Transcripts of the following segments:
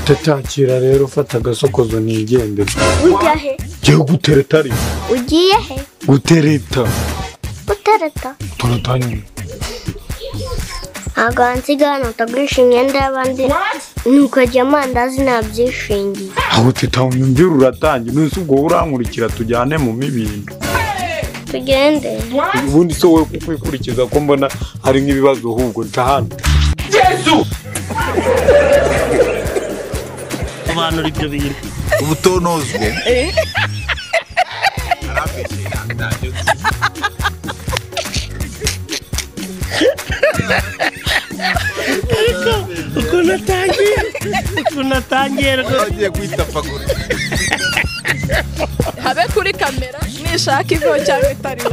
Tetakira rero ufata agasokozo nigende. Ujya he? Giye gutereta ari. Ugiye he? Gutereta. Gutereta? Torota nyine. Ntabwo wansiga hano utagurisha imyenda y'abandi nukajya amandazi nabyishingiye. Aho teta unyumvira uratangiye none ubwo urankurikira tujyane mu mibintu. Tugende. Ubundi so wowe kukwikurikiza ko mbona hari nk'ibibazo ahubwo nca hano. Yesu! Sobanura ibyo bintu. Ubutonozwe. Ukuntu atangiye rwose. Agiye kwitapagura. Habe kuri kamera nishaka ivo cyangwa itariho.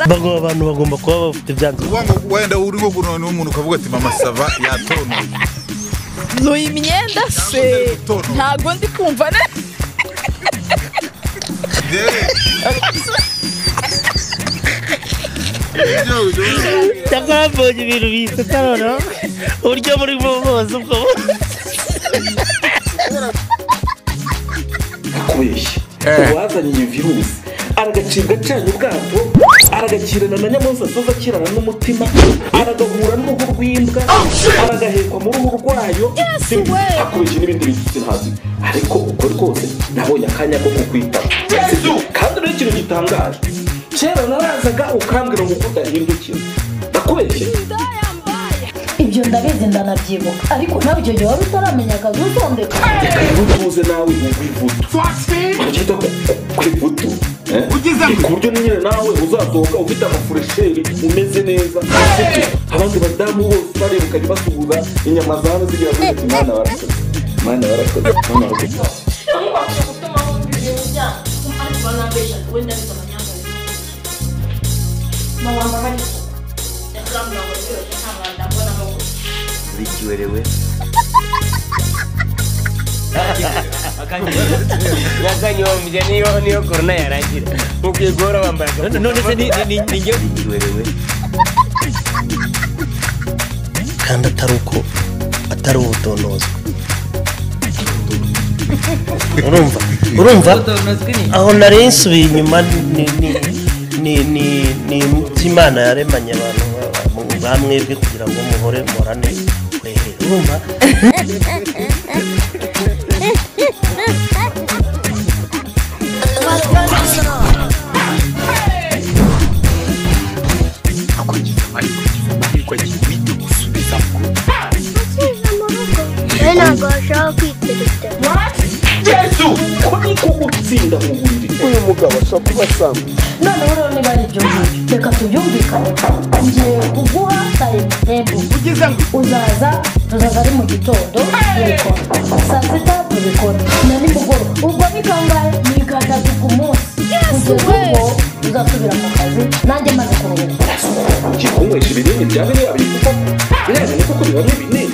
Bago abantu bagomba kuba bafite ibyanzu. Wenda uri nko kunona umuntu ukavuga ati mama sava yatonoye. Nuyi imyenda se ntago ndi kumva ne. Cyakora mbonye ibintu bisetsa noneho uburyo muri bose ubwo kubeshya uwazanye iyi virusi aragacibwa acanye ubwato aragakirana na nyamunsi asoza akirana n'umutima aragahura n'uruhu rw'imbwa aragahekwa mu ruhu rwayo akubeshya n'ibindi bitutsi ntazi ariko uko rwose nabonye akanya ko kukwitaba kandi rero ikintu gitangaje kera narazaga ukambwira ngo udahindukira ndakubeshye ibyo ndabizi ndanabyibuka ariko nawe icyo gihe wari utaramenya akazi utondeka reka ntutuze nawe wivutu ugita kwivutu ku buryo nyine nawe uzasohoka ufite amafuresheri umeze neza abandi badamu bose bareba ukajya basuhuza inyama zawe zigira ati mwana warakoze mwana warakoze mwana warakoze. Bikiwerewe Nakanyombye niyo corona yarangira ukwiye guhora wambaye none se ni njye bikiwerewe kandi atari uko atari ubutonozwe urumva aho nari nsubiye inyuma ni Imana yaremanye abantu bamwebwe kugira ngo muhore morane wehe urumva Ntabwo bashaka kwitereta. Yesu ko niko gutsinda mu buriri uyu mugabo ashobora kuba asanga noneho rero niba ari ibyo ngibyo reka tubyumvikane ngiye kuguha timetable uzaza tuzaza ari mu gitondo tubikora saa sita tubikora na nimugoroba ubwo ni kangahe ni gatatu ku munsi kugeza ubwo uzasubira mu kazi nanjye maze kuruhuka ugiye kunywesha ibinini bya biriya bintu koko biriya bintu koko bibamo ibinini.